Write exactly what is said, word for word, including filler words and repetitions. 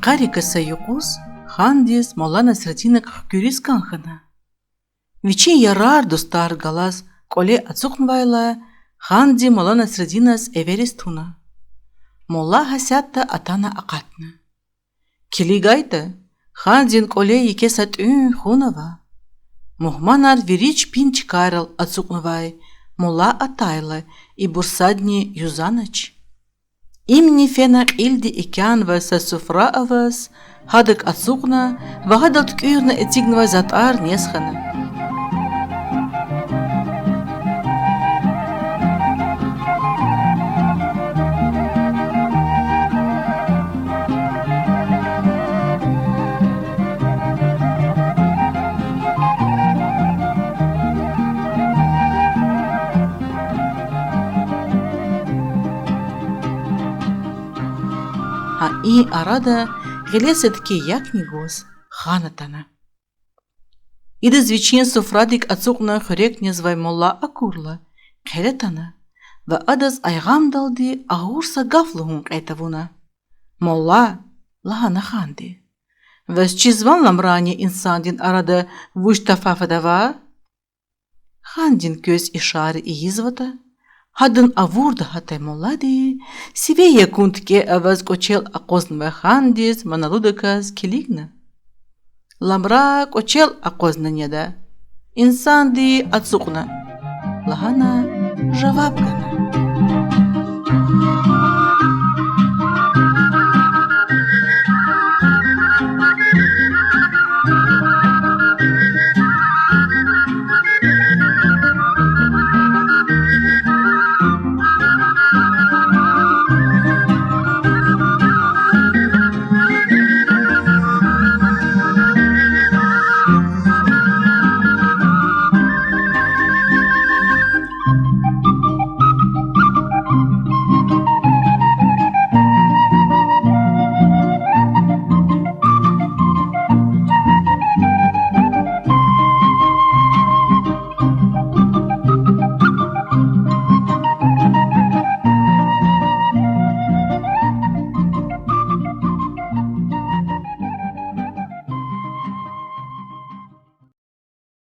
Къарикай са юкъуз хандиз Молла Насрединак хкуьриз кӀан хьана. Вичин ярар-дустар галаз кӀвале ацукьнавайла, ханди Молла Насрединаз эвериз туна. Молла гьасятда атана акъатна. КилигайтӀа, хандин кӀвале еке са тӀуьн-хъун ава. Мугьманар вири чпин чкайрал ацукьнавай, Молла атайла, ибур садни юзанач. Имни фена кьилди экӀянвай са суфра аваз, гьадак ацукьна ва гьадал туькӀуьрна эцигнавай затӀар нез хьана. Гьа и арада гъиле са дикӀе якӀни гваз хан атана. Идаз вичин суфрадик ацукьна хуьрек незвай Молла акурла, хъел атана ва адаз айгъамдалди агъур са гаф лугьун кьетӀ авуна. Молла,— лагьана ханди,— ваз чизван ламрани инсандин арада вуч тафават ава? Хандин квез ишара ийизватӀа, гьадан авурда гьатай Моллади сиве якӀун тике аваз кӀвачел акъвазнавай хандиз ман алудаказ килигна. Ламра кӀвачел акъвазнани ада, инсанди ацукьна,— лагьана жаваб гана.